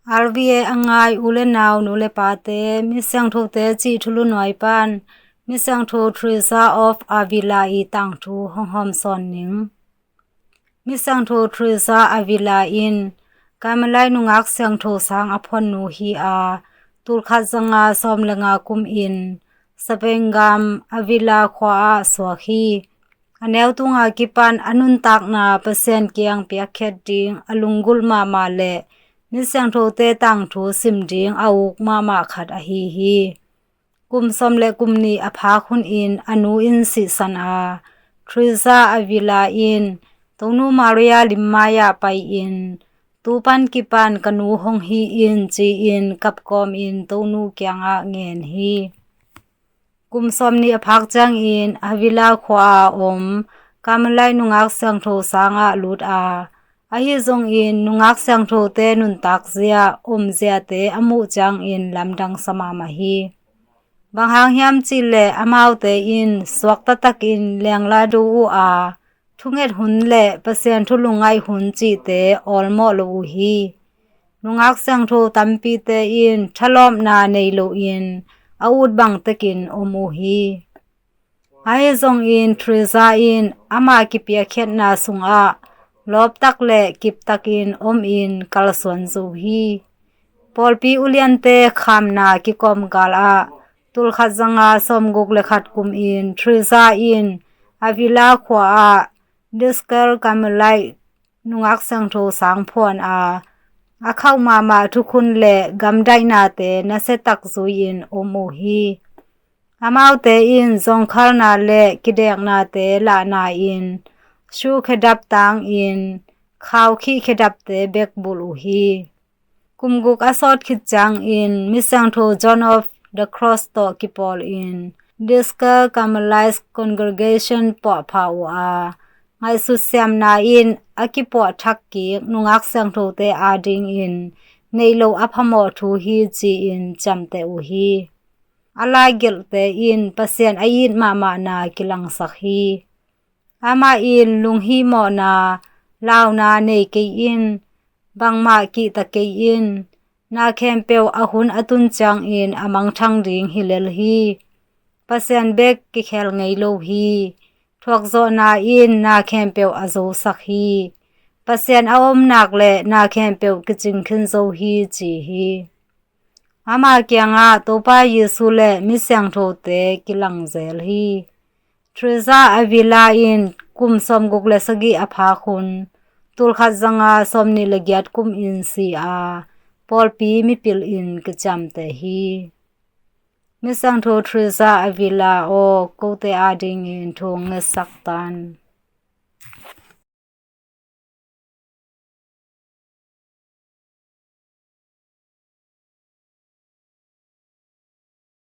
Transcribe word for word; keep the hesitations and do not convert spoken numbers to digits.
R V A a ngai u le nau, nu le pate, Misiangthote cih thulu nuai pan Misiangtho Teresa of Avila i tangthu hong hawmsawn ning. Misiangtho Teresa Avila in Carmelite nungak siangtho sang a phuannu hi a, tulkhat zanga sawm le nga kum in Spain gam Avila khua ah suak hi. A neu tunga kipan a nuntakna Pasian kiang piakkhiat ding a lunggulh mahmah le Misiangthote tangthu sim ding a uk mahmah khat ahi hi. Kum sawm le kum nih a phak hunin a nu in sihsan a, Teresa Avila in Tonu Maria limmai-ah pai-in, tu pan kipan ka nu hong hi in, ci-in kapkawmin Tonu kiangah ngen hi. Kum sawm nih a phak ciangin Avila khua-a om Carmelite nungak siangtho sangah lut a, ahi zongin nungak siangthote nuntak zia, om ziate a muh ciangin lamdang sa mahmah hi. Bang hang hiam cihleh amaute in suakta takin lengla do uh a, thunget hun le Pasian thu lungngaih hun cihte awlmawh lo uh hi. Nungak siangtho tampite in thalawpna nei loin a ut bang tekin om uh hi. Ahi zongin Teresa in ama kipiakkhiatna sungah lawptak le kiptakin omin kalsuan zo hi. Pawlpi uliante khamna kikawmgal ah tulkhat zanga sawmguk le khat kumin Teresa in Avila khua-ah Discalced Carmelite nungak siangtho sang phuan a, a khauh mahmah thukhun le gamdaihnate nasiatak zui-in om uh hi. Amaute in zawngkhalna le kideknate lahna-in, shu khedap tangin, khau khih khedapte bek bulh uh hi. Kum guk a sawt khit ciangin Misiangtho John of the Cross tawh kipawlin Discalced Carmelite Congregation puahpha uh a, ngaihsut siamna in a kipuah thak kik nungak siangthote adingin neih loh a phamawh thu hi, ci-in ciamteh uh hi. A laigelhte in Pasian a it mahmahna kilangsak hi. Amah in lunghihmawhna, launa nei kei in, bangmah kihta kei in, na khempeuh a hun a tun ciangin a mangthang ding hi lel hi. Pasian bek kikhel ngei lo hi. Thuakzawhna in na khempeuh a zosak hi. Pasian a om nak le na khempeuh kicing khin zo hi, ci hi. Ama kiangah Topa Jesu le misiangthote kilang zel hi. Teresa Avila in kum sawmguk le sagih a phak hun, tulkhat zanga sawmnih le giat kum in si a, pawlpi mipil in kiciamteh hi. Misiangtho Teresa Avila aw, kote adingin thu hong ngetsak tan.